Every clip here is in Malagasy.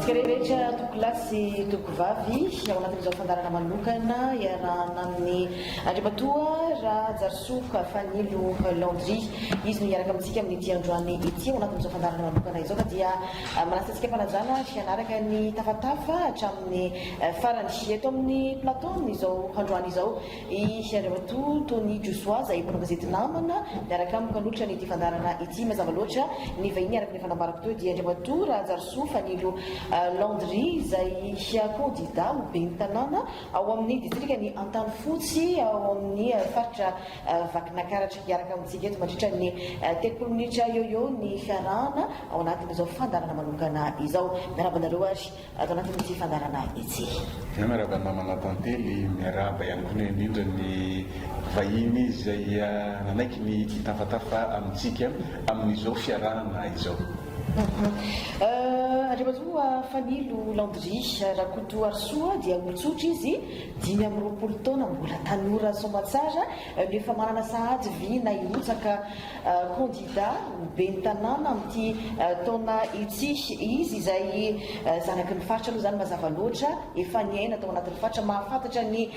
Antsika rehetra tompokolahy sy tompokovavy ao anatin'izao fandaharana manokana iarahana amin'ny Andriamatoa Rajarisoa Fanilo Landry. Izy no hiaraka amintsika amin'ity androany ity ao anatin'izao fandaharana manokana izao ka dia manasa antsika am-panajana ary hanaraka ny tafatafa hatramin'ny farany. Eto amin'ny plateau amin'izao androany izao i Andriamatoa Tony Josoa izay mpanao gazety namana miaraka amiko hanolotra an'ity fandaharana ity. Mazava loatra ny vahiny araka ny efa nambarako teo dia Andriamatoa Rajarisoa Fanilo Landry izay kandida ho ben'ny tanàna ao amin'ny distrikan'i Antanifotsy ao amin'ny faritra Vakinakaratra. Hiaraka amintsika eto mandritra ny 30 minitra eo eo ny fiarahana ao anatin'izao fandaharana manokana izao. Miarahaba anareo ary ato anatin'ity fandaharana ity. Miarahaba namana Tantely, miarahaba ihany koa indrindra ny vahiny izay nanaiky ny hitafatafa amintsika amin'izao fiarahana izao. Andriamatoa Fanilo Landry Rakotoarisoa dia olon-tsotra izy, 25 taona, mbola tanora soamatsara no efa manana sahady vina hirotsaka kandida ho ben'ny tanàna amin'ity taona ity. Izy izay zanaky ny faritra aloha izany mazava loatra, efa niaina tao anatin'ny faritra, mahafantatra ny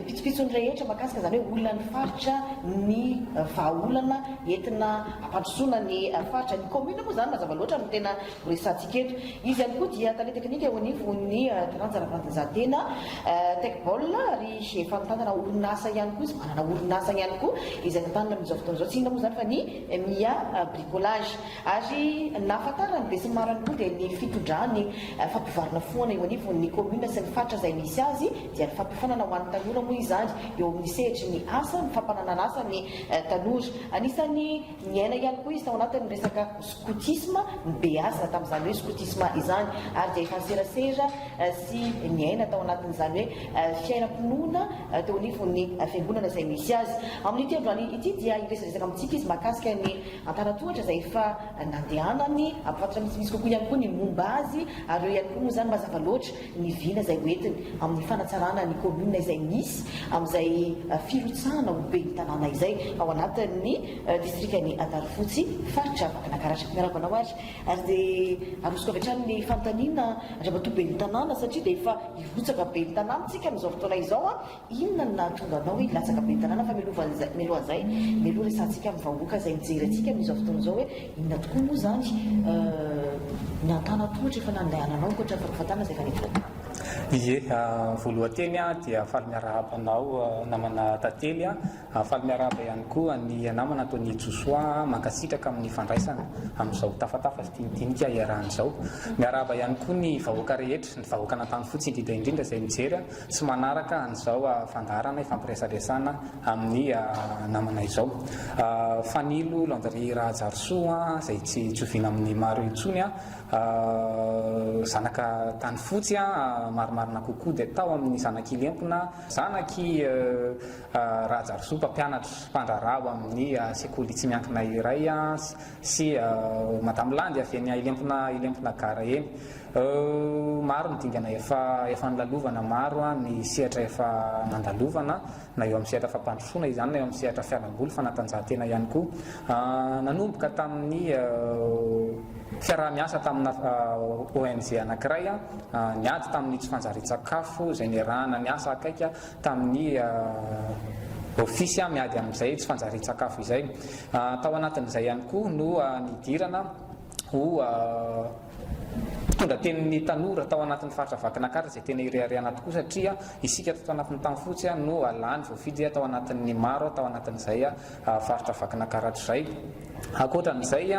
pitsopitsony rehetra mahakasika izany hoe olan'ny faritra, ny vahaolana entina hampandrosoana ny faritra. Ny commune moa izany mazava loatra no tena horesahantsika eto. Izy ihany koa dia tale teknika eo anivon'ny taranja ara-panatanjahantena, Teqball, ary efa mitantana orinasa ihany koa izy, manana orinasa ihany koa izay tantaniny amin'izao fotoana izao. Tsy inona moa izany fa ny Mia Bricolage. Ary nahafantaran'ny besinimaro ihany koa dia ny fitondrany fampivoarana foana eo anivon'ny commune sy ny faritra izay misy azy dia ny fampiofanana ho an'ny tanora moa izany eo amin'ny sehatry ny asa, ny fampananana asa ny tanora. Anisan'ny niaina ihany koa izy tao anatin'ny resaka scoutisme, nibeazina tamin'izany hoe scoutisme izany ary dia efa niserasera sy niaina tao anatin'izany hoe fiainam-pinoana teo anivon'ny fiangonana izay misy azy. Amin'ity androany ity dia hiresadresaka amintsika izy mahakasika ny Antanatohatra izay efa nandehanany, hampifantatra misimisy kokoa ihany koa ny momba azy ary eo ihany koa moa izany mazava loatra ny vina izay hoentiny amin'ny fanatsarana ny commune izay misy amin'izay firotsahana ho ben'ny tanàna izay ao anatin'ny distrikan'i Antanifotsy, faritra Vakinakaratra. Miarahaba anao ary ary dia arosoko avy hatrany ny fanontaniana Andriamatoa ben'ny tanàna satria dia efa hirotsaka ben'ny tanàna isika amin'izao fotoana izao an! Inona no nahatonga anao hoe hilatsaka ben'ny tanàna fa mialohan'izay mialohan'izay mialoha resahantsika amin'ny vahoaka izay mijery antsika amin'izao fotoana izao hoe inona tokoa moa izany ny antanatohatra efa nandehananao ankoatra ny fampahafantarana izay efa nentina Ie, voalohan-teny dia faly miarahaba anao namana Tantely. Faly miarahaba ihany koa ny namana Tony Josoa, mankasitraka amin'ny fandraisana amin'izao tafatafa sy dinidinika iarahana izao. Miarahaba ihany koa ny vahoaka rehetra, ny vahoakan'Antanifotsy indrindra indrindra izay mijery sy manaraka an'izao fandaharana ifampiresadresana amin'ny namana izao. Fanilo Landry Rahajarisoa izay tsy tsoviana amin'ny maro intsony, zanaka Tanifotsy, marimarina kokoa dia tao amin'ny zanak'Ilempona, zanak'i Rahajarisoa, mpampianatra mpandraharaha ao amin'ny sekoly tsy miankina iray sy Madame Landy avy eny Ilempona Ilempona gara eny. Maro ny dingana efa efa nolalovana, maro ny sehatra efa nandalovana na eo amin'ny sehatra fampandrosoana izany na eo amin'ny sehatra fialamboly, fanatanjahantena ihany koa. Nanomboka tamin'ny fiaraha-miasa tamina ONG anankiray niady tamin'ny tsy fanjarian-tsakafo izay niarahana niasa akaiky tamin'ny ofisy miady amin'izay tsy fanjarian-tsakafo izay. Tao anatin'izay ihany koa no nidirana ho mpitondra tenin'ny tanora tao anatin'ny faritra Vakinankaratra izay tena ireharehana tokoa satria isika tato anatin'ny Tanifotsy no lany voafidy tao anatin'ny maro tao anatin'izay faritra Vakinankaratra izay. Ankoatra an'izay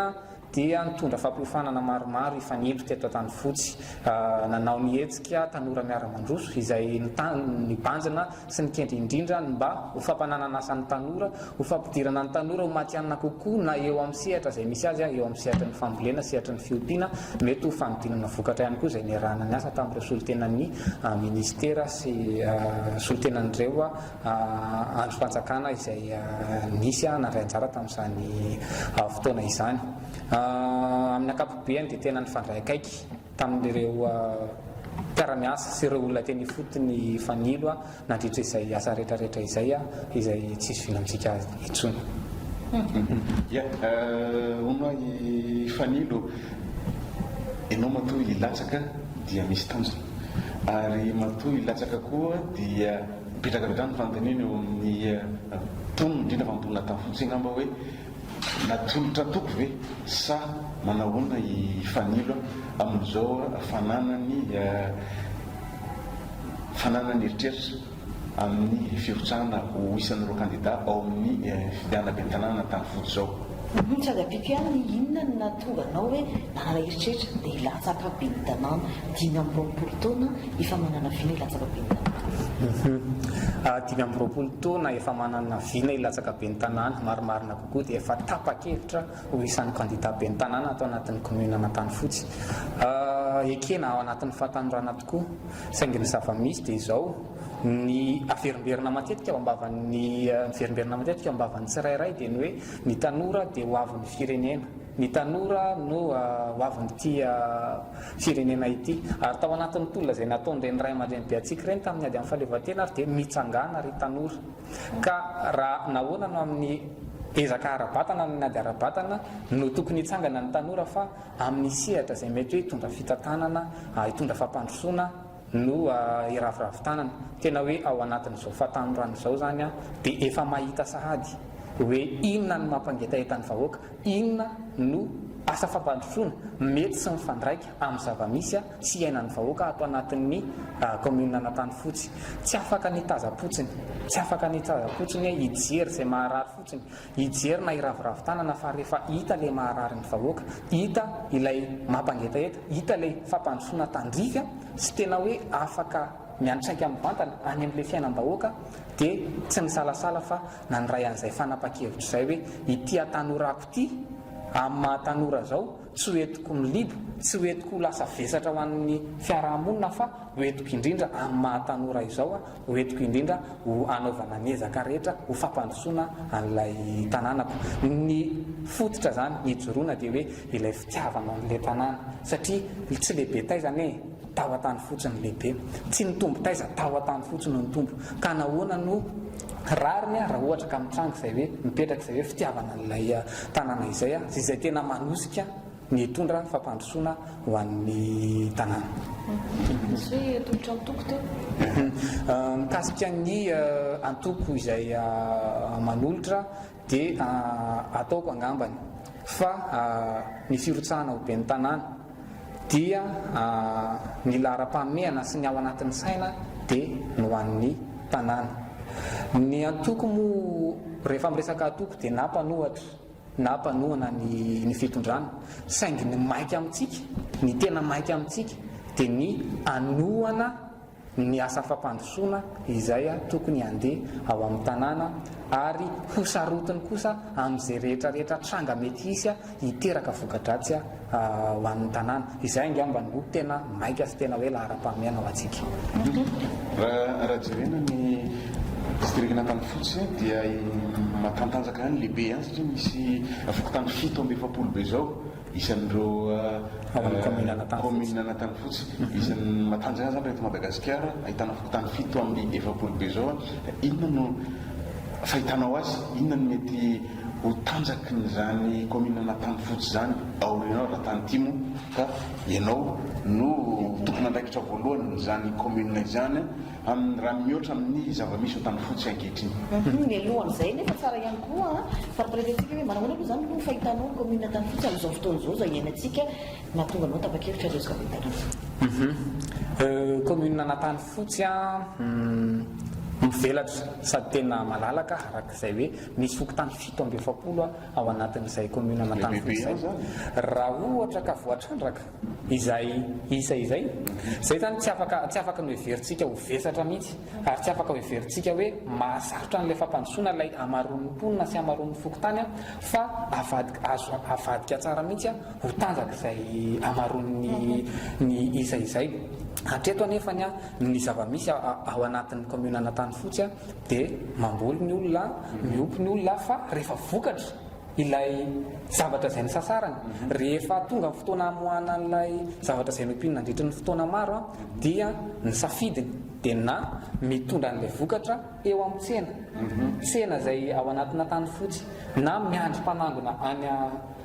dia nitondra fampiofanana maromaro i Fanilo teto Antanifotsy. Nanao ny hetsika Tanora Miara-mandroso izay nibanjina sy nikendry indrindra ny mba ho fampananana asa ny tanora, ho fampidirana ny tanora ho matihanina kokoa na eo amin'ny sehatra izay misy azy, eo amin'ny sehatry ny fambolena, sehatry ny fiompiana, mety ho fanodinana vokatra ihany koa izay niarahana niasa tamin'ireo solontenan'ny minisitera sy solontenan'ireo andrim-panjakana izay nisy nandray anjara tamin'izany fotoana izany. Amin'ny ankapobeny dia tena nifandray akaiky tamin'ireo mpiara-miasa sy ireo olona teny ifotony Fanilo nandritra izay asa rehetrarehetra izay, izay tsy zoviana amintsika intsony. Ya, hono aho i Fanilo. Ianao matoa hilatsaka dia misy tanjona. Ary matoa hilatsaka koa dia mipetraka avy hatrany ny fanontaniana eo amin'ny mponina, indrindra fa mponina Antafotsy angamba hoe natolotra antoko ve sa manahoana i Fanilo amin'izao fananany fananany eritreritra amin'ny firotsahana ho isan'ireo kandida ao amin'ny fifidianana ben'ny tanàna Antanifotsy izao. Sady ampiako ihany ny inona no nahatonga anao hoe nanana eritreritra dia hilatsaka ben'ny tanàna, 25 taona efa manana vina hilatsaka ben'ny tanàna. 25 taona efa manana vina hilatsaka ben'ny tanàna, marimarina kokoa dia efa tapa-kevitra ho isan'ny kandida ben'ny tanàna ato anatin'ny kaominina Antanifotsy. Ekena ao anatin'ny fahatanorana tokoa. Saingy ny zava-misy dia izao, ny averimberina matetika ao am-bavan'ny, miverimberina matetika ao am-bavan'ny tsirairay dia ny hoe ny tanora dia ho avin'ny firenena, ny tanora no ho avin'ity firenena ity. Ary tao anatin'ny tolona izay nataon'ireny ray aman-dreny be antsika ireny tamin'ny ady amin'ny fahaleovantena ary dia mitsangàna ry tanora. Ka raha nahoana no amin'ny ezaka ara-batana na ny ady ara-batana no tokony hitsangana ny tanora fa amin'ny sehatra izay mety hoe hitondra fitantanana, hitondra fampandrosoana no hiraviravy tanana. Tena hoe ao anatin'izao fahatanorana izao izany dia efa mahita sahady hoe inona no mampangetaheta ny vahoaka, inona no asa fampandrosoana mety sy mifandraika amin'ny zava-misy sy iainan'ny vahoaka ato anatin'ny kaominina Anantanifotsy. Tsy afaka ny hitazam-potsiny, tsy afaka ny hitazam-potsiny hoe hijery izay maharary fotsiny. Hijery na hiraviravy tanana fa rehefa hita ilay maharary ny vahoaka, hita ilay mampangetaheta, hita ilay fampandrosoana tandrify sy tena hoe afaka miantraika mivantana any amin'ilay fiainam-bahoaka dia tsy nisalasala fa nandray an'izay fanapan-kevitra izay hoe ity hatanorako ity amin'ny maha tanora izao tsy ho entiko miliba, tsy ho entiko ho lasa vesatra ho an'ny fiaraha-monina fa ho entiko indrindra amin'ny maha tanora izao Ho entiko indrindra ho hanaovana ny ezaka rehetra ho fampandrosoana an'ilay tanànako. Ny fototra izany hijoroana dia hoe ilay fitiavana an'ilay tanàna satria tsy lehibe taiza anie e, tao an-tany fotsiny ny lehibe. Tsy nitombo taiza, tao an-tany fotsiny no nitombo. Ka nahoana no rariny raha ohatra ka mitranga izay hoe mipetraka izay hoe fitiavana an'ilay tanàna izay, izay tena manosika ny hitondra fampandrosoana ho an'ny tanàna. Nisy hoe tolotra antoko teo. Mikasika ny antoko izay manolotra dia ataoko angambany fa ny firotsahana ho ben'ny tanàna dia ny laharam-pahamehana sy ny ao anatin'ny saina dia ny ho an'ny tanàna. Ny antoko moa rehefa miresaka antoko dia na mpanohatra na mpanohana ny ny fitondrana saingy ny maika amintsika, ny tena maika amintsika dia ny hanohana ny asa fampandrosoana izay tokony handeha ao amin'ny tanàna ary ho sarotiny kosa amin'izay rehetra rehetra tranga mety hisy hiteraka voka-dratsy ho an'ny tanàna. Izay angamba no tena maika sy tena hoe laharam-pahamehana ho antsika. Raha jerena ny distrikan'Antanifotsy dia matantanjaka ihany, lehibe ihany satria misy fokontany 47 be izao isan'ireo Ao amin'ny kaominina Antanifotsy. kaominina Antanifotsy. Isan'ny matanjaka ihany izany raha eto Madagasikara, ahitana fokontany 47 be izao. Inona no fahitanao azy? Inona no mety ho tanjakin'izany kaominina Antanifotsy izany aoriana ao raha tany ity moa ka ianao no tompon'andraikitra voalohany izany kaominina izany amin'ny raha mihoatra amin'ny zava-misy ao Antanifotsy ankehitriny. Mialohan'izay nefa tsara ihany koa fampiraisantsika hoe manahoana aloha izany no fahitanao ny kaominina Antanifotsy amin'izao fotoana izao izay iainantsika nahatonga anao tapa-kevitra hiresaka ben'ny tanàna. Kaominina Antanifotsy mivelatra sady tena malalaka araka izay hoe Misy fokontany 47 ao anatin'izay commune Antanifotsy izay. Raha ohatra ka voatrandraka izay isa izay, izay izany tsy afaka tsy afaka noheverintsika ho vesatra mihitsy ary tsy afaka hoheverintsika hoe mahasarotra an'ilay fampandrosoana ilay hamaroan'ny mponina sy hamaroan'ny fokontany fa avadika azo avadika tsara mihitsy ho tanjaka izay hamaroan'ny ny isa izay. Hatreto anefany ny zava-misy ao anatin'ny commune Antanifotsy Dia mamboly ny olona, miompy ny olona fa rehefa vokatra ilay zavatra izay nisasarany, rehefa tonga ny fotoana hamoahana an'ilay zavatra izay nompiany nandritry ny fotoana maro dia ny safidiny dia na mitondra an'ilay vokatra eo amin'ny tsena, tsena izay ao anatina tany fotsy, na miandry mpanangona any.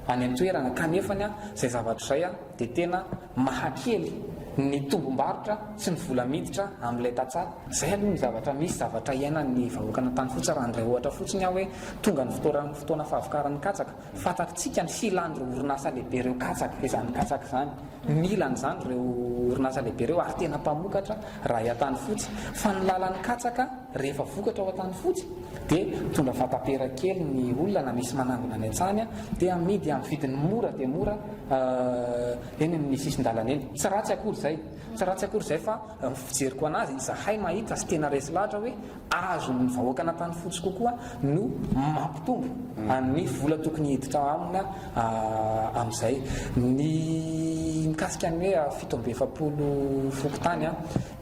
any an-toerana kanefany izay zavatra izay dia tena mahakely ny tombom-barotra sy ny vola miditra amin'ilay tantsaha. Izay aloha ny zavatra misy, zavatra iainan'ny vahoakan'Antanifotsy raha handray ohatra fotsiny aho hoe tonga ny fotoana fahavokaran'ny katsaka, Fantatsika ny filan'ireo orinasa lehibe ireo katsaka, izany katsaka izany. Mila an'izany ireo orinasa lehibe ireo ary tena mpamokatra raha i Antanifotsy. Fa ny lalan'ny katsaka rehefa vokatra ao Antanifotsy dia mitondra fatapera kely ny olona na misy manangona any an-tsahany dia amidy amin'ny vidiny mora dia mora eny amin'ny sisin-dalana eny. Tsy ratsy akory izay, tsy ratsy akory izay fa ny fijeriko anazy, izahay mahita sy tena resy lahatra hoe azon'ny vahoakan'Antanifotsy kokoa no mampitombo ny vola tokony hiditra aminy amin'izay. Ny mikasika ny hoe 47 fokontany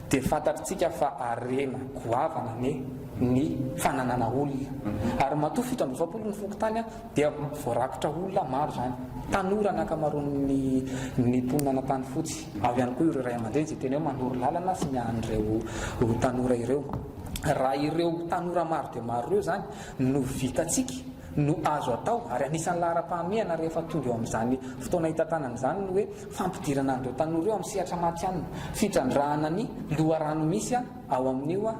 dia fantatritsika fa harena goavana anie ny fananana olona. Ary matoa 47 ny fokontany dia voarakotra olona maro izany. Tanora ny ankamaroan'ny ny mponina an'Antanifotsy. Ao ihany koa ireo ray aman-dreny izay tena hoe manoro lalana sy miahy an'ireo tanora ireo. Raha ireo tanora maro dia maro ireo izany no vitantsika, no azo atao ary anisan'ny laharam-pahamehana rehefa tonga eo amin'izany fotoana hitantanana izany ny hoe fampidirana an'ireo tanora ireo amin'ny sehatra matihanina, fitrandrahana ny loharano misy ao amin'io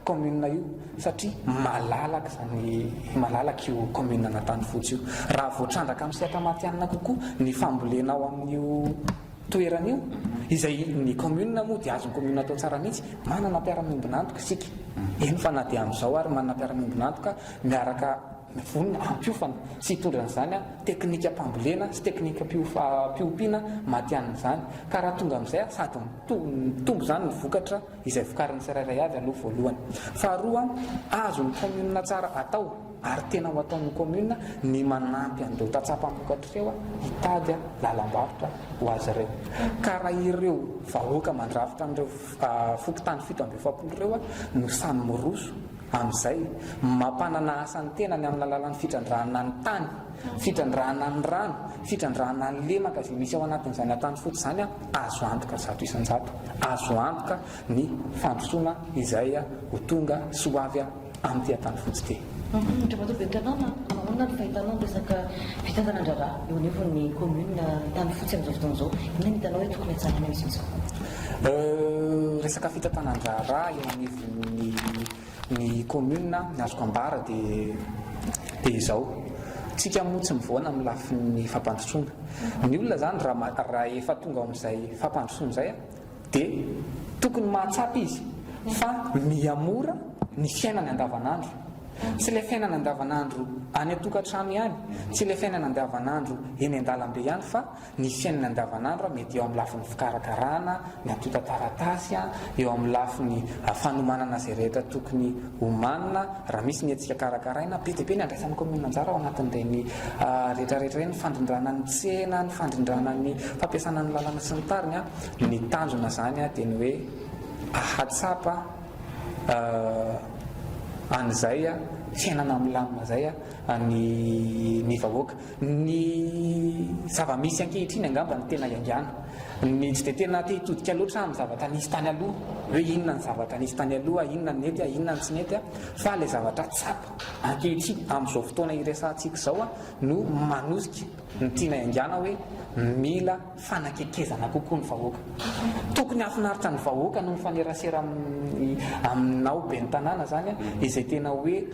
commune io satria malalaka izany, malalaka io commune an'Antanifotsy io. Raha voatrandraka amin'ny sehatra matihanina kokoa ny fambolena ao amin'io toerana io, izay ny commune moa dia azon'ny commune atao tsara mihitsy, manana mpiara-miombon'antoka isika, eny fa na dia amin'izao ary manana mpiara-miombon'antoka miaraka vonona hampiofana sy hitondra an'izany teknikam-pambolena sy teknikam-piompiana matihanina izany. Ka raha tonga amin'izay sady mitombo izany ny vokatra izay vokarin'ny tsirairay avy aloha voalohany. Faharoa, azon'ny commune tsara atao ary tena ho ataon'ny commune ny manampy an'ireo tantsaha mpamokatra ireo hitady lalam-barotra ho azy ireo. Ka raha ireo vahoaka mandrafitra an'ireo fokontany 47 ireo no samy miroso amin'izay, mampanana asa ny tenany amin'ny alalan'ny fitrandrahana ny tany, fitrandrahana ny rano, fitrandrahana ny lemaka izay misy ao anatin'izany Antanifotsy izany, azo antoka 100%, azo antoka ny fandrosoana izay ho tonga sy ho avy amin'ity Antanifotsy ity. Andriamatoa Ben'ny Tanàna, ahoana ny fahitanao ny resaka fitantanan-draharaha eo anivon'ny commune Antanifotsy amin'izao fotoana izao? Inona no hitanao hoe tokony hatsaraina misimisy kokoa? Resaka fitantanan-draharaha eo anivon'ny ny commune, ny azoko ambara dia dia izao, tsika moa tsy mivoana amin'ny lafiny fampandrosoana. Ny olona izany raha raha efa tonga ao amin'izay fampandrosoana izay dia tokony mahatsapa izy fa mihamora ny fiainany andavanandro. Tsy ilay fiainana andavanandro any an-tokantrano ihany, tsy ilay fiainana andavanandro eny an-dalambe ihany fa ny fiainana andavanandro, mety eo amin'ny lafiny fikarakarana ny antontan-taratasy, eo amin'ny lafiny fanomanana izay rehetra tokony homanina, raha misy ny hetsika karakaraina, be dia be ny andraisan'ny kaominina anjara ao anatin'ireny rehetra rehetra ireny, ny fandrindrana ny tsena, ny fandrindrana ny fampiasana ny lalana sy ny tariny. Ny tanjona izany dia ny hoe ahatsapa an'izay fiainana milamina izay ny ny vahoaka. Ny zava-misy ankehitriny angamba no tena iaingàna. Ny tsy dia tena te hitodika loatra amin'ny zavatra nisy tany aloha, hoe inona ny zavatra nisy tany aloha, inona ny nety, inona ny tsy nety, fa ilay zavatra tsapa ankehitriny amin'izao fotoana iresahantsika izao no manosika ny tiana iaingàna hoe mila fanakekezana kokoa ny vahoaka. Tokony hahafinaritra ny vahoaka no mifanerasera aminao ben'ny tanàna izany, izay tena hoe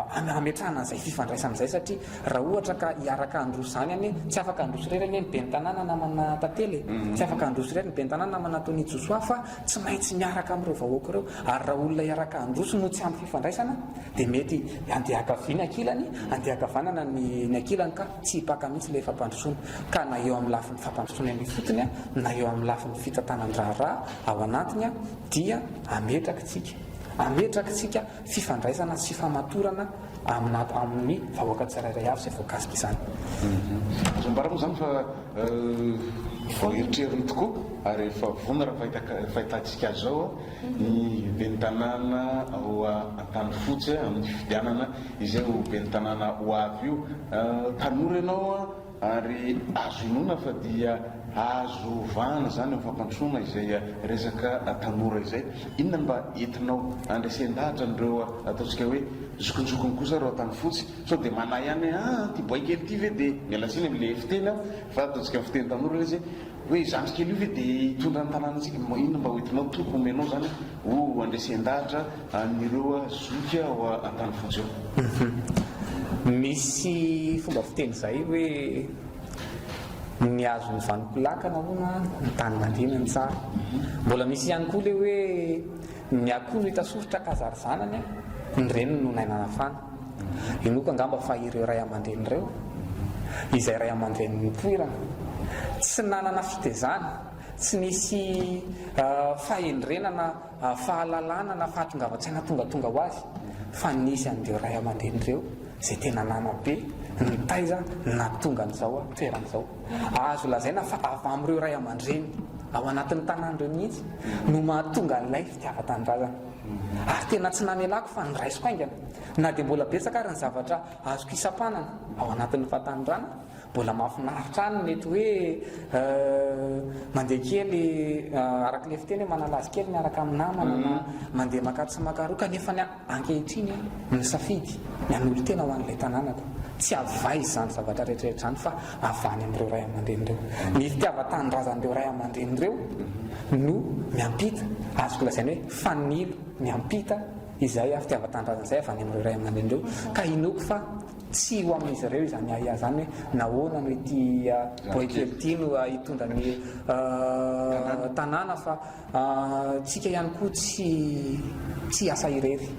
hametrahana an'izay fifandraisana izay satria raha ohatra ka hiaraka handroso izany anie, tsy afaka handroso irery anie ny ben'ny tanàna namana Tantely e, tsy afaka handroso irery ny ben'ny tanàna namana Tony Josoa fa tsy maintsy miaraka amin'ireo vahoaka ireo ary raha olona hiaraka handroso no tsy ampy fifandraisana dia mety handeha ankavia ny ankilany, handeha ankavanana ny ankilany ka tsy hipaka mihitsy ilay fampandrosoana. Ka na eo amin'ny lafiny fampandrosoana eny ifotony na eo amin'ny lafiny fitantanan-draharaha ao anatiny dia ametrakitsika ametrakitsika fifandraisana sy fifamatorana amina amin'ny vahoaka tsirairay avy izay voakasika izany. Azo ambara moa izany fa voaeritreriny tokoa ary efa vonona raha fahitantsika azy izao ny ben'ny tanàna ao Antanifotsy amin'ny fifidianana izay ho ben'ny tanàna ho avy io. Tanora ianao ary azo inoana fa dia. Azo vahana izany amin'ny fampandrosoana izay resaka tanora izay. Inona no mba entinao handresen-dahatra an'ireo ataontsika hoe zokinjokiny kosa ireo Antanifotsy? Sao dia manahy ihany hoe aa ity boay kely ity ve dia, miala tsiny amin'ilay fiteny aho fa ataontsika amin'ny fiteny tanora ilay izy hoe, hoe zandry kely io ve dia hitondra ny tanànantsika? Inona mba hoentinao toky omenao izany ho handresen-dahatra an'ireo zoky ao Antanifotsy ao? Misy fomba fiteny izay hoe. Ny azon'ny vanim-pilakana hono an, ny tany mandena no tsara. Mbola misy ihany koa ilay hoe ny akoho no hita soritra ka zary zanany an, ny reniny no nainanafana. Inoako angamba fa ireo ray aman-dreny ireo, izay ray aman-dreny nipoirana, tsy nanana fitezana, tsy nisy fahendrena na fahalalana na fahatongavan-tsaina tongatonga ho azy, fa nisy an'ireo ray aman-dreny ireo izay tena nanabe, nitaiza, nahatonga an'izao toerana izao. Azo lazaina fa avy amin'ireo ray aman-dreny ao anatin'ny tanàna ireo mihitsy no mahatonga an'ilay fitiavan-tanindrazana. Ary tena tsy namelako fa noraisiko haingana. Na dia mbola betsaka ary ny zavatra azoko isampanana ao anatin'ny fahatanorana, Mbola mahafinaritra any mety hoe mandeha kely araka ilay fiteny hoe manala azy kely miaraka amin'ny namana na mandeha makatsy sy makaroa kanefa ny ankehitriny misafidy ny hanolo-tena ho an'ilay tanànako. Tsy avy aiza izany zavatra rehetra rehetra izany fa avy any amin'ireo ray aman-dreny ireo. Ny fitiavan-tanindrazan'ireo ray aman-dreny ireo no miampita, azoko lazaina hoe fanilo miampita izay fitiavan-tanindrazana izay avy any amin'ireo ray aman-dreny ireo ka inoako fa Tsy ho amin'izy ireo izany ahiahy izany hoe nahoana no ity boay kely ity no hitondra ny tanàna fa tsika ihany koa tsy tsy hiasa irery.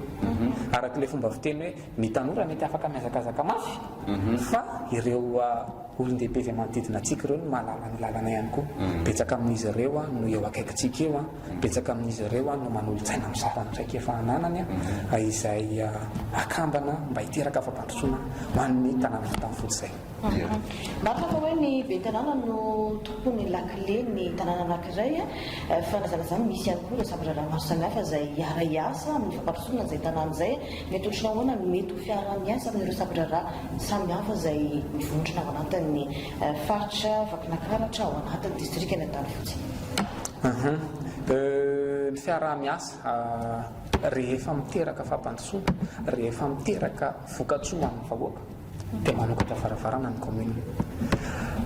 Araka ilay fomba fiteny hoe ny tanora mety afaka mihazakazaka mafy fa ireo olon-dehibe izay manodidina antsika ireo no mahalala ny lalana ihany koa. Betsaka amin'izy ireo no eo akaikintsika eo. Betsaka amin'izy ireo no manolo-tsaina mizara ny traikefa ananany izay akambana mba hiteraka fampandrosoana ho an'ny tanàna Antanifotsy izay. Marina fa hoe ny ben'ny tanàna no tompon'ny lakilen'ny tanàna anankiray fa na izany na izany misy ihany koa ireo sampan-draharaha maro samihafa izay hiara-hiasa amin'ny fampandrosoana an'izay tanàna izay. Mety ohatry ny ahoana no mety ho fiaraha-miasa amin'ireo sampan-draharaha samihafa izay mivondrona ao anatin'ny faritra Vakinankaratra ao anatin'ny distrikan'Antanifotsy? Ny fiaraha-miasa rehefa miteraka fampandrosoana, rehefa miteraka vokatsoa ho an'ny vahoaka dia manokatra varavarana ny commune.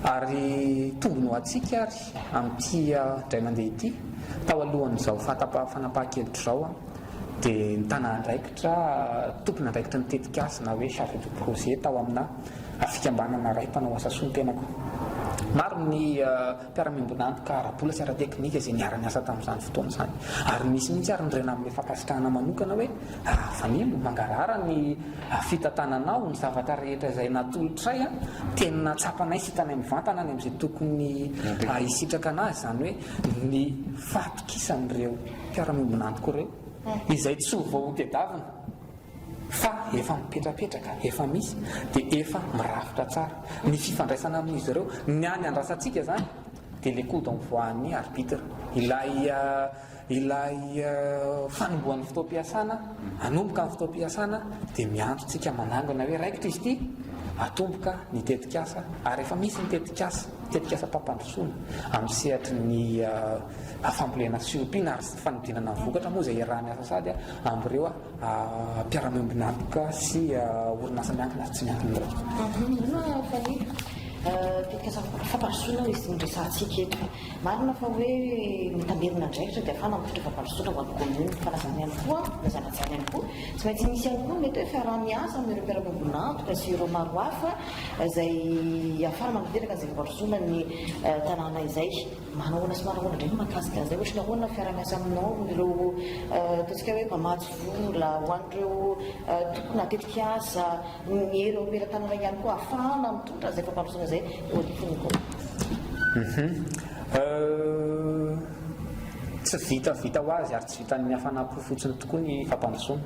Ary tombony ho antsika ary amin'ity indray mandeha ity, tao alohan'izao fanapahan-kevitra izao dia nitana andraikitra tompon'andraikitry ny tetikasa na hoe chargé de projet tao amina fikambanana iray mpanao asa soa ny tenako. Maro ny mpiara-miombon'antoka ara-bola sy ara-teknika izay niara-niasa tamin'izany fotoana izany. Ary nisy mihitsy ary ny nanome fankasitrahana manokana hoe, Fanilo, mangarahara ny fitantananao, ny zavatra rehetra izay natolotray, tena tsapanay sy hitanay mivantana any amin'izay tokony hisitraka an'azy, izany hoe ny fahatokisan'ireo mpiara-miombon'antoka ireo, izay tsy ho vao hotedavina. Fa efa mipetrapetraka, efa misy, dia efa mirafitra tsara. Ny fifandraisana amin'izy ireo, ny any andrasantsika izany dia le coup d'envoi an'ny arbitre. Ilay ilay fanombohan'ny fotoam-piasana, hanomboka ny fotoam-piasana dia miantso tsika manangona hoe raikitra izy ity, atomboka ny tetikasa ary efa misy ny tetikasa, tetikasam-pampandrosoana amin'ny sehatry ny fambolena sy fiompiana ary fanodinana ny vokatra moa izay iaraha-miasa sady amin'ireo mpiara-miombon'antoka sy orinasa miankina sy tsy miankina ireo. Inona Fanilo? Tetikasa fampandrosoana izy no resahantsika eto. Marina fa hoe mitamberina andraikitra dia ahafahana mitondra fampandrosoana ho an'ny commune. Fa na izany ihany koa, na izany na izany ihany koa, tsy maintsy misy ihany koa ny mety hoe fiaraha-miasa amin'ireo mpiara-miombon'antoka sy ireo maro hafa izay ahafahana manatanteraka an'izay fampandrosoana ny tanàna izay. Manahoana sy manahoana indray ny mahakasika an'izay? Ohatry ny ahoana ny fiaraha-miasa aminao, amin'ireo ataontsika hoe mpamatsy vola, ho an'ireo tompona tetikasa, ny hery eo am-pelatanana ihany koa ahafahana mitondra an'izay fampandrosoana izay eo anivon'ny kaominina? Tsy vitavita ho azy ary tsy vitan'ny hafanam-po fotsiny tokoa ny fampandrosoana.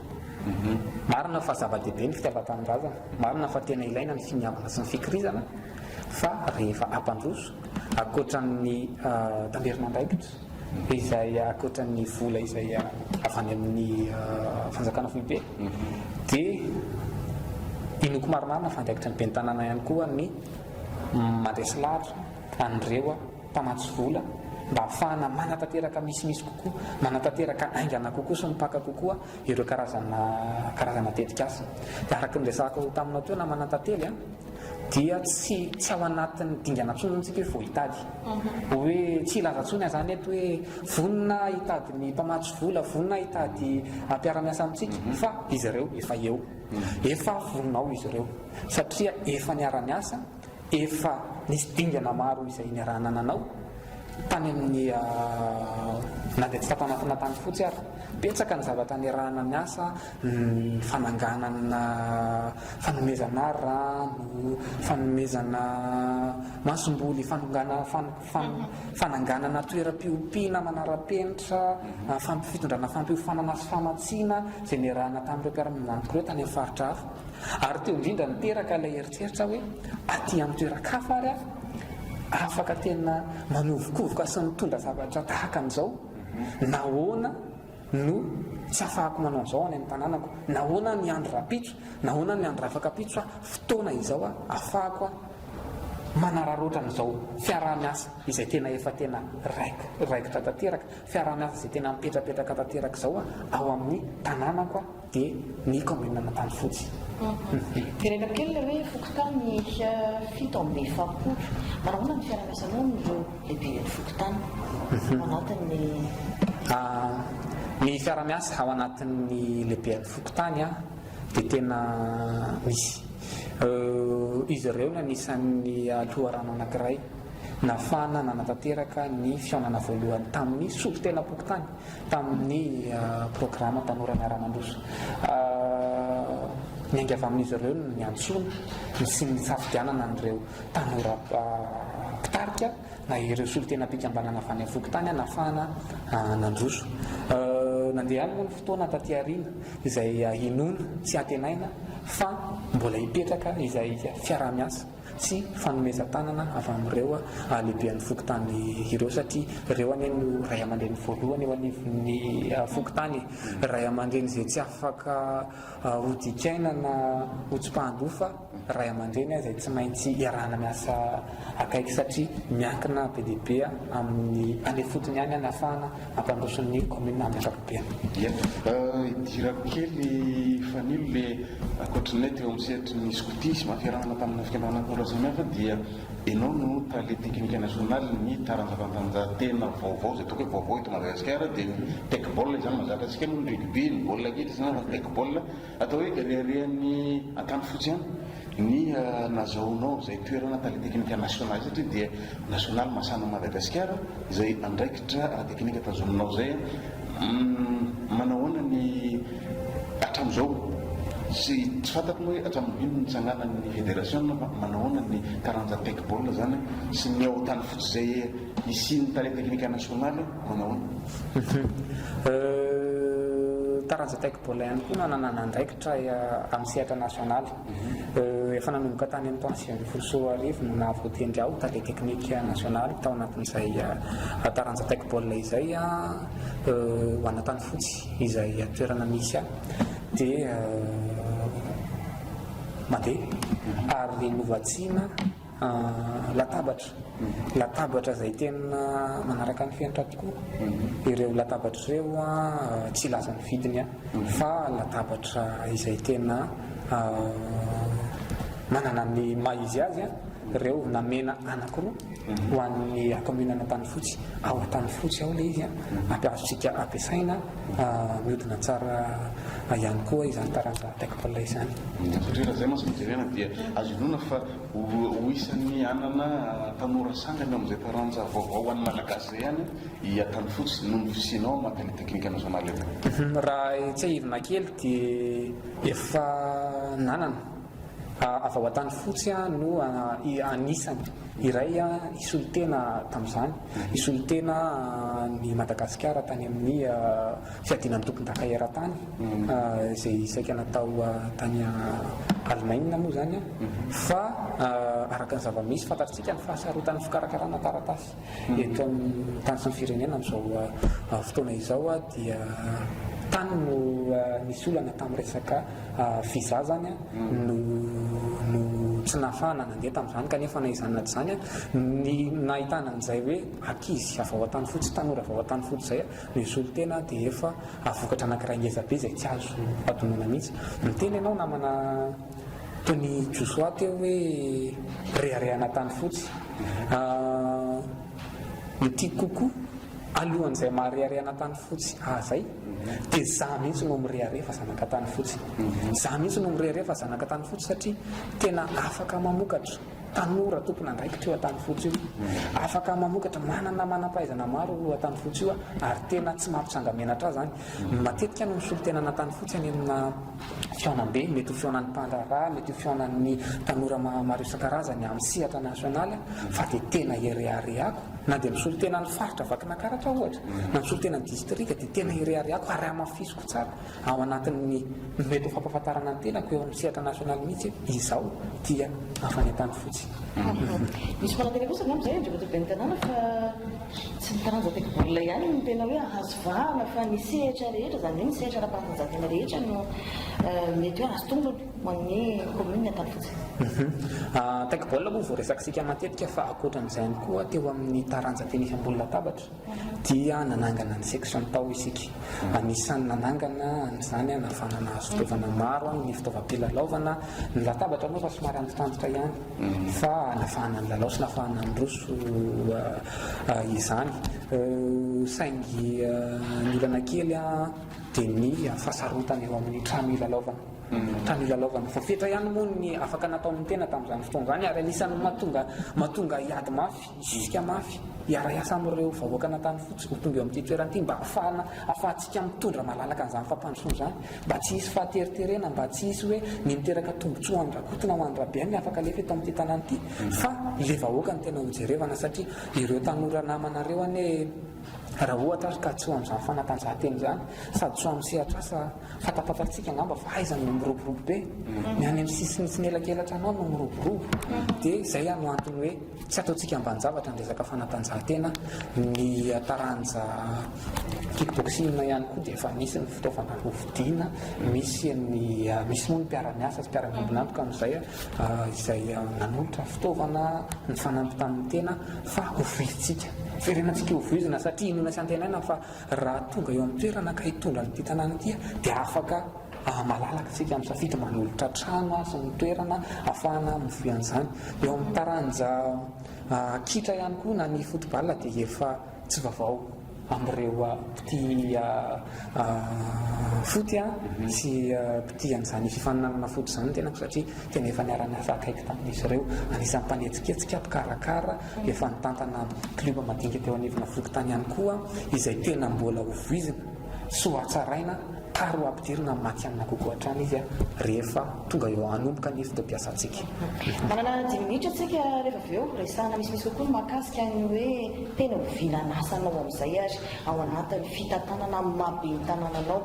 Marina fa zava-dehibe ny fitiavan-tanindrazana, marina fa tena ilaina ny finiavana sy ny fikirizana fa rehefa hampandroso, Ankoatra ny tamberin'andraikitra izay ankoatra ny vola izay avy any amin'ny fanjakana foibe dia inoako marimarina fa andraikitry ny ben'ny tanàna ihany koa ny mandresy lahatra an'ireo. mpamatsy vola mba hahafahana manatanteraka misimisy kokoa, manatanteraka haingana kokoa sy mipaka kokoa ireo karazana karazana tetikasa. Dia araka ny resahako taminao teo namana Tantely a, dia tsy tsy ao anatin'ny dingana intsony zany tsika hoe vao hitady. Hoe tsy hilaza intsony aho zany eto hoe vonona hitady ny mpamatsy vola, vonona hitady mpiara-miasa amintsika fa izy ireo efa eo. Efa vonona ao izy ireo satria efa niara-niasa, efa nisy dingana maro izay niarahana nanao tany amin'ny na dia tsy tato anatina tany fotsy ary. Betsaka ny zavatra niarahana niasa, ny fananganana fanomezana rano, fanomezana masomboly, fanongana fananganana toeram-piompiana manara-penitra, fitondrana fampiofanana sy famatsiana izay niarahana tamin'ireo mpiara-miombon'antoka ireo tany amin'ny faritra hafa. Ary teo indrindra niteraka ilay eritreritra hoe aty amin'ny toeran-kafa ary aho afaka tena manovokovoka sy mitondra zavatra tahaka an'izao. Nahoana no tsy afahako manao an'izao any amin'ny tanànako? Nahoana ny andro rahampitso? Nahoana ny andro rafakampitso aho? Fotoana izao aho afahako aho manararaotra an'izao fiaraha-miasa izay tena efa tena raikitra tanteraka, fiaraha-miasa izay tena mipetrapetraka tanteraka izao aho ao amin'ny tanànako aho dia ny kaominina Antanifotsy. Jerena kely ilay hoe fokontany 47. Manahoana ny fiaraha-miasanao amin'ireo lehiben'ny fokontany ao anatin'ny. Ny fiaraha-miasa ao anatin'ny lehiben'ny fokontany dia tena misy. Izy ireo no anisan'ny loharano anankiray nahafahana nanatanteraka ny fihaonana voalohany tamin'ny solontenam-pokontany. tamin'ny programa Tanora Miara-mandroso. Niainga avy amin'izy ireo ny niantsoana sy ny nisafidianana an'ireo tanora mpitarika na ireo solontenam-pikambanana avy any amin'ny fokontany nahafahana nandroso. Nandeha ihany moa ny fotoana taty aoriana izay inoana sy antenaina fa mbola hipetraka izay fiaraha-miasa. sy fanomezan-tanana avy amin'ireo lehiben'ny fokontany ireo satria ireo anie no ray aman-dreny voalohany eo anivon'ny fokontany e. Ray aman-dreny izay tsy afaka hodikaina na hotsipahan-doha fa ray aman-dreny izay tsy maintsy iarahana miasa akaiky satria miankina be dia be amin'ny any ifotony ihany ny ahafahana mampandroso ny kaominina amin'ny ankapobeny. Ia, idirako kely Fanilo le Ankoatry ny teo amin'ny sehatry ny skotisma, fiarahana tamina fikambanana tanora samihafa dia ianao no tale teknika nasionalin'ny taranja fanatanjahantena vaovao izay ataoko hoe vaovao eto Madagasikara dia ny teqball izany mahazatra antsika moa ny rugby, ny baolina kitra izany fa ny teqball atao hoe reharehan'ny Antanifotsy ihany ny nazahoanao izay toerana tale teknika nasionaly izay satria dia nasionaly mahasahana an'i Madagasikara izay andraikitra ara-teknika tazominao izay. Manahoana ny hatramin'izao? Tsy tsy fantako moa hoe hatramin'ny ino nitsanganan'ny federasiona fa manahoana ny taranja teqball izany sy ny ao Antanifotsy izay hisian'ny tale teknika nasionaly manahoana? Taranja teqball ihany koa no ananana andraikitra amin'ny sehatra nasionaly. Efa nanomboka tany amin'ny taona 2019 no nahavoatendry ahy ho tale teknika nasionaly tao anatin'izay taranja teqball izay ho an'Antanifotsy izay toerana misy ahy dia mandeha ary novatsiana Latabatra, latabatra izay tena manaraka ny fenitra tokoa. Ireo latabatra ireo tsy hilaza ny vidiny aho fa latabatra izay tena manana ny maha izy azy ireo namena anankiroa ho an'ny kaominina Antanifotsy. Ao Antanifotsy ao ilay izy azontsika ampiasaina mihodina tsara ihany koa izany taranja teqball izany. Satria raha izay mantsy no jerena dia azo inoana fa Ho isan'ny hanana tanora sangany ao amin'izay taranja vaovao ho an'ny Malagasy izay ihany i Antanifotsy noho ny fisianao amin'ny maha tale teknika nasionaly anao. Raha tsiahivina kely dia efa nanana avy ao Antanifotsy no anisany iray hisolo tena tamin'izany, hisolo tena an'i Madagasikara tany amin'ny fiadiana ny tompondaka eran-tany izay saika natao tany Allemagne moa izany fa araka ny zava-misy fantatritsika ny fahasarotan'ny fikarakarana taratasy eto amin'ny tany sy ny firenena amin'izao fotoana izao dia Tany no nisy olana tamin'ny resaka visa zany no no tsy nahafahana nandeha tamin'izany kanefa na izany na tsy izany ny nahitana an'izay hoe ankizy avy ao Antanifotsy, tanora avy ao Antanifotsy izay no hisolo tena dia efa vokatra anankiray ngeza be izay tsy azo adinoina mihitsy. Miteny ianao namana Tony Josoa teo hoe reharehan'Antanifotsy. Ny tiako kokoa alohan'izay maha reharehan'Antanifotsy ahy zay dia za mihitsy no mirehareha fa zanak'Antanifotsy. Za mihitsy no mirehareha fa zanak'Antanifotsy satria tena afaka mamokatra tanora tompon'andraikitra io Antanifotsy io. Afaka mamokatra, manana manam-pahaizana maro io Antanifotsy io ary tena tsy mampitsanga-menatra ahy zany. Matetika no misolo tena an'Antanifotsy any amina fihaonambe, mety ho fihaonan'ny mpandraharaha, mety ho fihaonan'ny tanora maro isan-karazany amin'ny sehatra nasionaly fa dia tena ireharehako na dia misolo tena ny faritra Vakinakaratra ohatra na misolo tena ny distrika dia tena ireharehako ary hamafisiko tsara ao anatin'ny mety ho fampahafantarana ny tenako eo amin'ny sehatra nasionaly mihitsy izaho dia avy any Antanifotsy. Misy manantena kosa angamba izay Andriamatoa Ben'ny Tanàna fa Tsy ny taranja teqball ihany no tena hoe ahazo vahana fa ny sehatra rehetra, izany hoe ny sehatra ara-panatanjahantena rehetra no mety hoe ahazo tombony ho an'ny commune Antanifotsy. Teqball moa voaresakitsika matetika fa ankoatran'izay ihany koa teo amin'ny taranja tenisy ambony latabatra dia nanangana ny section tao isika. Anisan'ny nanangana an'izany nahafahana nahazo fitaovana maro, ny fitaovam-pilalaovana, ny latabatra moa efa somary antitrantitra ihany. Fa nafahana nilalao sy nafahana niroso izany. Saingy ny olana kely dia ny fahasarotana eo amin'ny trano hilalaovana. Trano hilalaovana. Voafetra ihany moa ny afaka nataon'ny tena tamin'izany fotoana izany ary anisan'ny mahatonga mahatonga hiady mafy, hisisika mafy, hiara-hiasa amin'ireo vahoakan'Antanifotsy ho tonga eo amin'ity toerana ity mba hahafahana ahafahantsika mitondra malalaka an'izany fampandrosoana izany. Mba tsy hisy fahateriterena, mba tsy hisy hoe ny miteraka tombontsoa ho an-dRakoto na ho an-dRabe ny afaka alefa eto amin'ity tanàna ity fa ilay vahoaka no tena hojerevana satria ireo tanora namanareo anie raha ohatra ary ka tsy ho amin'izany fanatanjahantena izany sady tsy ho amin'ny sehatr'asa fantapantatsika angamba fa aiza no miroborobo be, ny any amin'ny sisiny sy ny elakelatra anao no miroborobo dia izay no antony hoe Tsy ataontsika ambanin-javatra ny resaka fanatanjahantena, ny taranja kick-boxing ihany koa dia efa misy ny fitaovana hovidiana, misy ny misy moa ny mpiara-miasa sy mpiara-miombon'antoka amin'izay izay nanolotra fitaovana nifanampy tamin'ny tena fa hovoizintsika, verenantsika hovoizina satria inoana sy antenaina fa raha tonga eo amin'ny toerana ka hitondra an'ity tanàna ity dia afaka Malalaka isika misafidy manolotra trano sy ny toerana ahafahana mivoy an'izany. Eo amin'ny taranja kitra ihany koa na ny football dia efa tsy vaovao amin'ireo mpitia foot sy mpitia an'izany fifaninanana foot izany ny tenako satria tena efa niara-niasa akaiky tamin'izy ireo. Anisan'ny mpanetsiketsika, mpikarakara, efa nitantana club madinika teo anivona fokontany ihany koa izay tena mbola hovoizina sy hohatsaraina Ary ho ampidirina amin'ny matihanina kokoa hatrany izy rehefa tonga eo hanomboka ny fotoam-piasantsika. Manana dimy minitra tsika rehefa avy eo resahana misimisy kokoa ny mahakasika ny hoe tena ho vinan'asanao amin'izay ary ao anatin'ny fitantanana amin'ny maha ben'ny tanàna anao.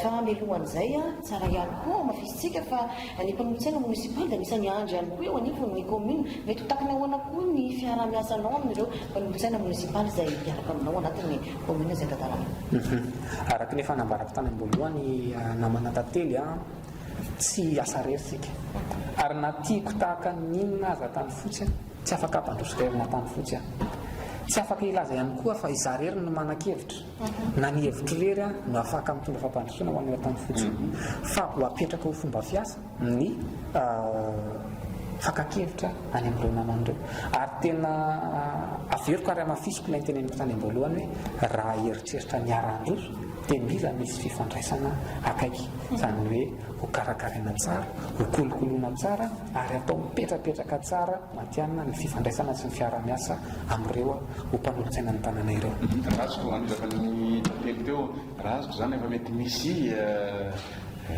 Fa mialohan'izay, tsara ihany koa hamafisintsika fa ny mpanolotsaina monisipaly dia anisan'ny andry ihany koa eo anivon'ny kaominina. Mety ho takina ahoana koa ny fiaraha-miasanao amin'ireo mpanolotsaina monisipaly izay miaraka aminao anatin'ny kaominina izay tantananao? Araka ny efa nambarako tany am-boalohany namana Tantely a, tsy hiasa irery isika. Ary na tiako tahaka ny inona aza tany fotsy aho, tsy afaka hampandroso irery na tany fotsy aho. Tsy afaka hilaza ihany koa fa izaho irery no manan-kevitra, na ny hevitro irery no afaka mitondra fampandrosoana ho an'ireo tany fotsy. Fa ho apetraka ho fomba fiasa ny fakan-kevitra any amin'ireo namana ireo. Ary tena averiko ary hamafisiko ilay noteneniko tany am-boalohany hoe raha hieritreritra ny hiara-handroso dia mila misy fifandraisana akaiky. Izany hoe ho karakaraina tsara, ho kolokoloina tsara ary atao mipetrapetraka tsara matihanina ny fifandraisana sy ny fiaraha-miasa amin'ireo ho mpanolotsaina ny tanàna ireo. Raha azoko, andraka ny tantely teo, raha azoko izany efa mety misy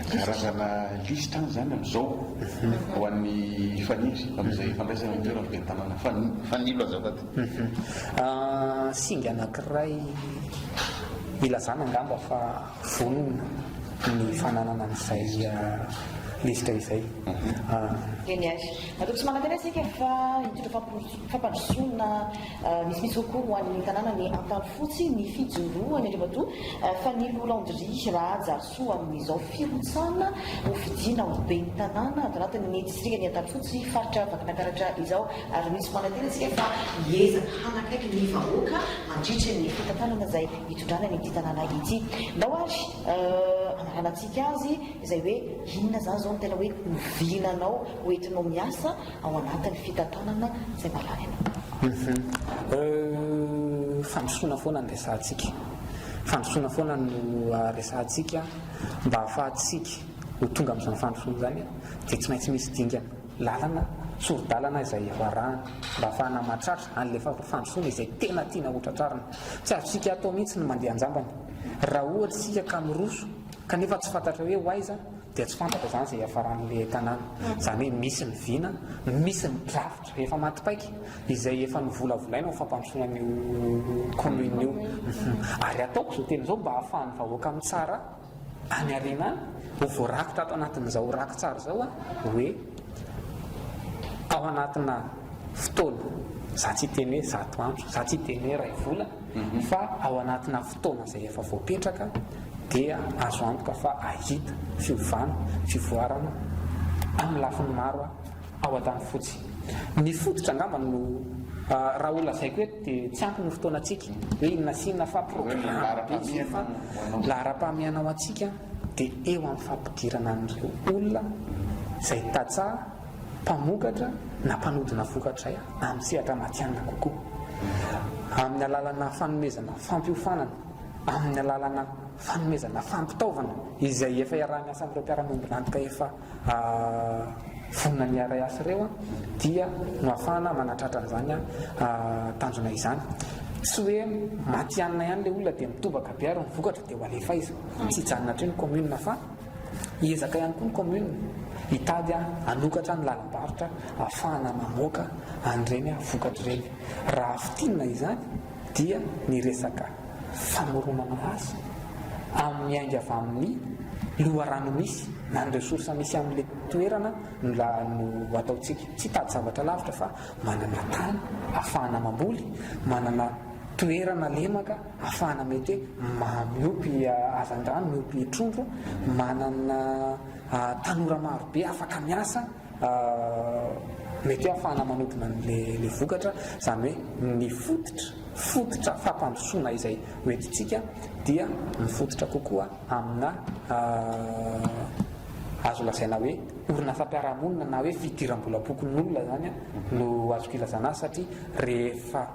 Karazana lisitra any izany amin'izao ho an'ny Faniry amin'izay fandraisana ny toeran'ny ben'ny tanàna Fanilo azafady. Singa anankiray ilazana angamba fa vonona ny fananana an'izay lisitra izay. Eny ary. Matoky sy manantena isika fa hitondra fampandrosoana misimisy kokoa ho an'ny tanànan'i Antanifotsy ny fijoroan'i Andriamatoa Fanilo Landry Rahajarisoa amin'izao firotsahana ho fidiana ho ben'ny tanàna ato anatin'ny distrikan'i Antanifotsy faritra Vakinankaratra izao ary misy manantena isika fa hiezaka hanakaiky ny vahoaka mandritra ny fitantanana izay hitondrana an'ity tanàna ity. Ndao ary hamaranantsika azy izay hoe inona izany izao no tena hoe ho vinanao ho entinao miasa ao anatin'ny fitantanana izay mahalany anao. Fandrosoana foana no resahantsika. Fandrosoana foana no resahantsika mba hahafahantsika ho tonga amin'izany fandrosoana izany dia tsy maintsy misy dingana, lalana, sori-dalana izay efa arahana mba hahafahana mahatratra an'ilay fandrosoana izay tena tiana hotratrarina. Tsy azontsika atao mihitsy ny mandeha an-jambany. Raha ohatra isika ka miroso kanefa tsy fantatra hoe ho aiza dia tsy fantatra izany izay hiafaran'ilay tanàna. Izany hoe misy ny vina, misy ny drafitra efa maty paika izay efa novolavolaina ho fampandrosoana an'io commune io. Ary ataoko izao teny izao mba hahafahan'ny vahoaka mitsara any aoriana any, ho voarakitra ato anatin'izao raki-tsary izao hoe ao anatina fotoana, za tsy hiteny hoe zato andro, za tsy hiteny hoe iray volana, fa ao anatina fotoana izay efa voapetraka dia azo antoka fa hahita fiovana, fivoarana amin'ny lafiny maro ao Antanifotsy. Ny fototra angamba no raha ho lazaiko eto dia tsy ampy ny fotoanantsika hoe inona sy inona fa programme be izy io fa laharam-pahamehana ho antsika dia eo amin'ny fampidirana an'ireo olona izay tantsaha mpamokatra na mpanodina vokatra izay amin'ny sehatra matihanina kokoa. Amin'ny alalana fanomezana fampiofanana, amin'ny alalana fanomezana fampitaovana izay efa iaraha-miasa amin'ireo mpiara-miombon'antoka efa vonona ny hiara-hiasa ireo dia no ahafahana manatratra an'izany tanjona izany. Tsy hoe matihanina ihany ilay olona dia mitobaka be ary ny vokatra dia ho alefa aiza. Tsy hijanona hatreo ny commune fa hiezaka ihany koa ny commune hitady hanokatra ny lalam-barotra ahafahana mamoaka an'ireny vokatra ireny. Raha fintinina izany dia ny resaka famoronana asa amin'ny miainga avy amin'ny loharano misy na ny ressource misy amin'ilay toerana no no ataontsika. Tsy hitady zavatra lavitra fa manana tany ahafahana mamboly, manana toerana lemaka ahafahana mety hoe miompy hazandrano, miompy trondro, manana tanora maro be afaka miasa mety hoe ahafahana manodina an'ilay vokatra, izany hoe ny fototra, fototra fampandrosoana izay hoentintsika dia mifototra kokoa amina azo lazaina hoe orinasam-piarahamonina na hoe fidiram-bolam-pokonolona izany no azoko ilazana azy satria rehefa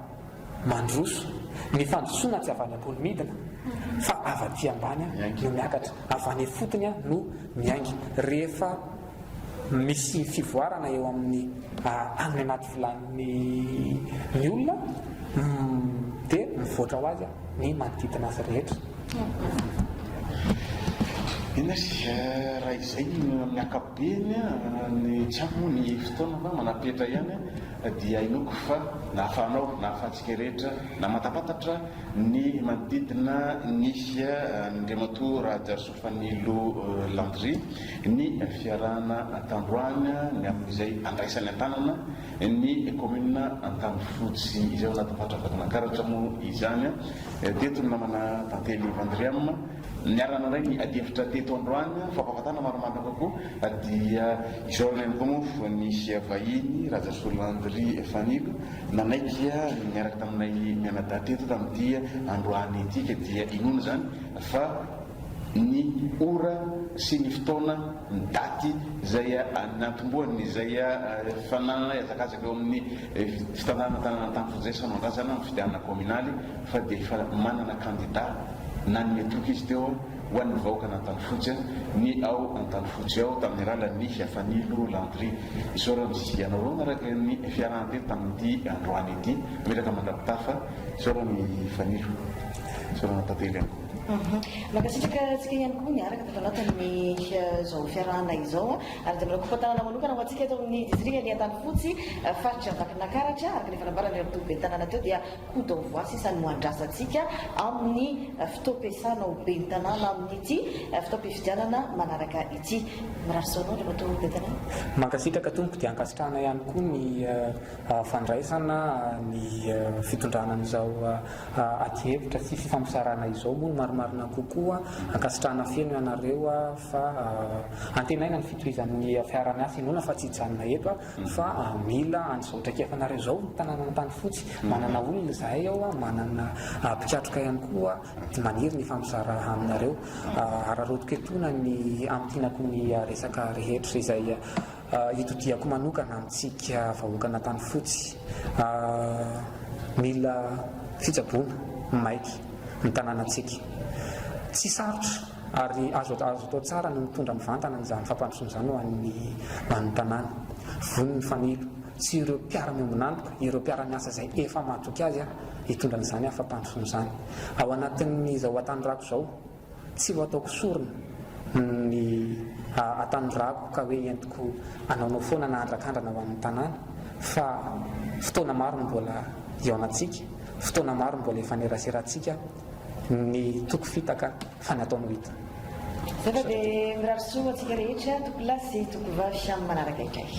mandroso, ny fandrosoana tsy avy any ambony midina fa avy aty ambany no miakatra, avy any ifotony no miainga. Rehefa misy fivoarana eo amin'ny any anaty vilanin'ny ny olona dia mivoatra ho azy ny manodidina azy rehetra. Eny ary, raha izay no amin'ny ankapobeny, ny tsy ampy moa ny fotoana fa manam-petra ihany dia inoako fa nahafahanao, nahafahantsika rehetra namantampantatra ny manodidina ny Andriamatoa Rahajarisoa Fanilo Landry. Ny fiarahana tandroany ny amin'izay andraisany an-tanana ny kaominina Antanifotsy izay ao anatin'ny faritra Vakinankaratra moa izany. Teto ny namana Tantely Vandriam. Niara-nandray ny adihevitra teto androany, fampahafantarana marimarina kokoa dia isaorana ihany koa moa ny vahiny Rajasoa Landry Fanilo nanaiky niaraka taminay mianadahy teto tamin'ity androany ity ka dia inoana izany fa ny ora sy ny fotoana, ny daty izay niantombohany izay fananana hazakazaka eo amin'ny fitantanana tanàna Antanifotsy izay samy andrasana amin'ny fifidianana kaominaly fa dia efa manana kandida nanome toky izy teo ho an'ny vahoakan'Antanifotsy ny ao Antanifotsy ao tamin'ny alalan'ny Fanilo Landry. Isaorana ianareo naraka ny fiarahana teto tamin'ity androany ity. Mametraka mandra-pitafa. Isaorana i Fanilo. Isaorana Tantely ihany koa. Mankasitraka antsika ihany koa niaraka tato anatin'ny izao fiarahana izao ary dia mbola kopa-tanana manokana ho antsika eto amin'ny distrikan'i Antanifotsy, faritra Vakinakaratra. Araka ny efa nambaran'Andriamatoa Ben'ny Tanàna teo dia coup d'envoi sisa no andrasantsika amin'ny fotoam-piasana ho Ben'ny Tanàna amin'ity fotoam-pifidianana manaraka ity. Mirary soa anao Andriamatoa Ben'ny Tanàna. Mankasitraka tompoko dia ankasitrahana ihany koa ny fandraisana ny fitondrana an'izao adihevitra sy fifampizarana izao moa no marimarina kokoa. Ankasitrahana feno ianareo fa antenaina ny fitohizan'ny fiaraha-miasa. Inoana fa tsy hijanona eto fa mila an'izao traikefanareo izao ny tanànan'Antanifotsy. Manana olona izahay ao, manana mpikatroka ihany koa maniry ny hifampizara aminareo. Araraotiko etoana ny hamintinako ny resaka rehetra izay Itodihako manokana amintsika vahoakan'Antanifotsy, mila fitsaboana maika ny tanànantsika. Tsy sarotra ary azo atao tsara ny mitondra mivantana an'izany fampandrosoana izany ho an'ny ho an'ny tanàna. Vonona ny fanilo sy ireo mpiara-miombon'antoka, ireo mpiara-miasa izay efa mahatoky azy hitondra an'izany fampandrosoana izany. Ao anatin'izao Antanirako izao, Tsy ho ataoko sorona ny hatanorako ka hoe entiko hanaonao foana na handrakandrana ho an'ny tanàna fa fotoana maro no mbola hihaonantsika, fotoana maro no mbola hifaneraserantsika, ny toko fitaka fa ny atao no hita. Zay fa dia mirary soa ho antsika rehetra, tompolahy sy tompovavy amin'ny manaraka indray.